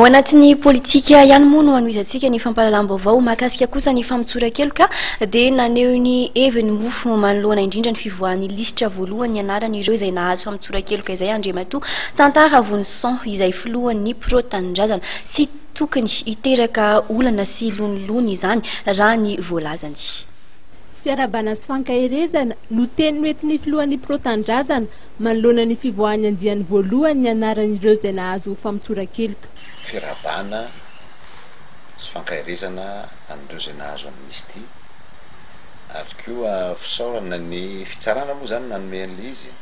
anatin'ny politika ihany moa no hanohizantsika ny fampahalalam-baovao mahakasika kosa ny famotsoran-keloka dia naneho ny heviny moa manoloana indrindra ny fivoahan'ny lisitra voalohany ny anaran'ireo izay nahazo famotsoran-keloka izay Andriamatoa Tantara Vonison izay filohan'ny Pro Tanindrazana. Tsy tokony hiteraka olana sy lonilony izany raha ny voalazany. Fiarahabana sy fankaherezana no teny noentin'ny filohan'ny Pro Tanindrazana manoloana ny fivoahan'ny andiany voalohany ny anaran'ireo izay nahazo famotsoran-keloka. Fiarahabana sy fankaherezana an'ireo izay nahazo amnistie ary koa fisaorana ny fitsarana moa izany nanome an'ilay izy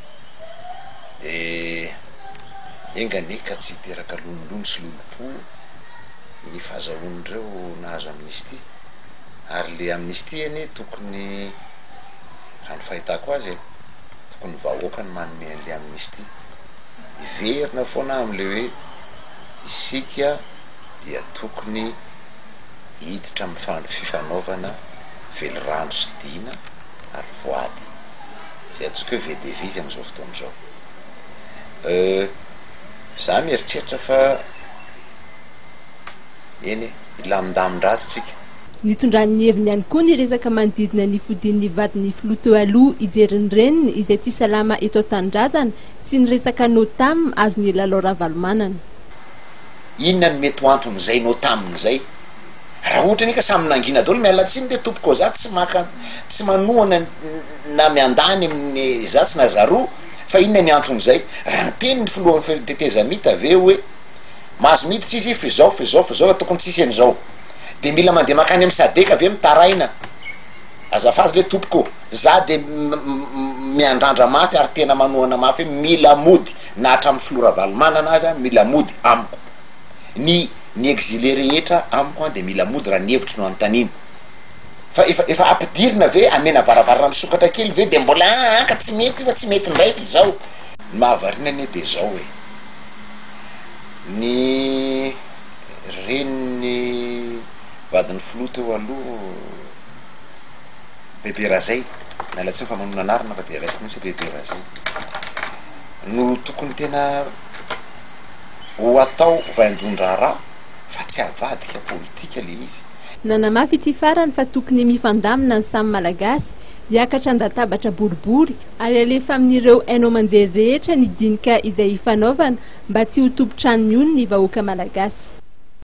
dia enga anie ka tsy hiteraka lonilony sy lolompo ny fahazahoan'ireo nahazo amnistie ary le amnistie anie tokony raha ny fahitako azy e, tokony ny vahoaka no manome an'le amnistie, hiverina foana aho amle hoe isika dia tokony hiditra amin'ny fifanaovana velirano sy dina ary voady, izay antsoiko hoe VDV izy amin'izao fotoana izao. Euh, za mieritreritra fa eny e, hilamindamin-dratsy tsika. Nitondrany ny heviny ihany koa ny resaka manodidina ny fodian'ny vadin'ny filoha teo aloha hijery ny reniny izay tsy salama eto an-tanindrazana sy ny resaka Notam azon'i Lalao Ravalomanana. Inona no mety ho anton'izay Notam izay? Raha ohatra anie ka samy nangina daholo, miala tsiny re tompoko za tsy maka, tsy manohana na miandany amin'ny zatsy na zaroa fa inona ny anton'izay? Raha niteny ny filohan'ny tetezamita ve hoe mahazo miditra izy f'izao f'izao f'izao fa tokony tsisy an'izao de mila mandeha makany amin'ny sadec ve mitaraina? Azafady re tompoko, za de miandrandra mafy ary tena manohana mafy hoe mila mody na hatramin'ny filoha Ravalomanana aza mila mody amiko. Ny ny exilé rehetra amiko an de mila mody raha ny hevitro no anontaniana. Fa efa efa ampidirina ve, amena varavarana misokatra kely ve de mbola aa ka tsy mety io fa tsy mety indray fa izao. Ny mahavariana anie de zao e, ny renin'ny vadin'ny filoha teo aloha Bebe Razay, miala tsiny fa manonona anarana fa de raisiko mihitsy hoe Bebe Razay, no tokony tena ho atao vaindohan-draharaha fa tsy avadika politika le izy. Nanamafy ity farany fa tokony mifandamina ny samy Malagasy, hiakatra an-databatra boribory ary alefa amin'ireo haino aman-jery rehetra ny dinika izay hifanaovana mba tsy ho tompon-trano mihono ny vahoaka Malagasy.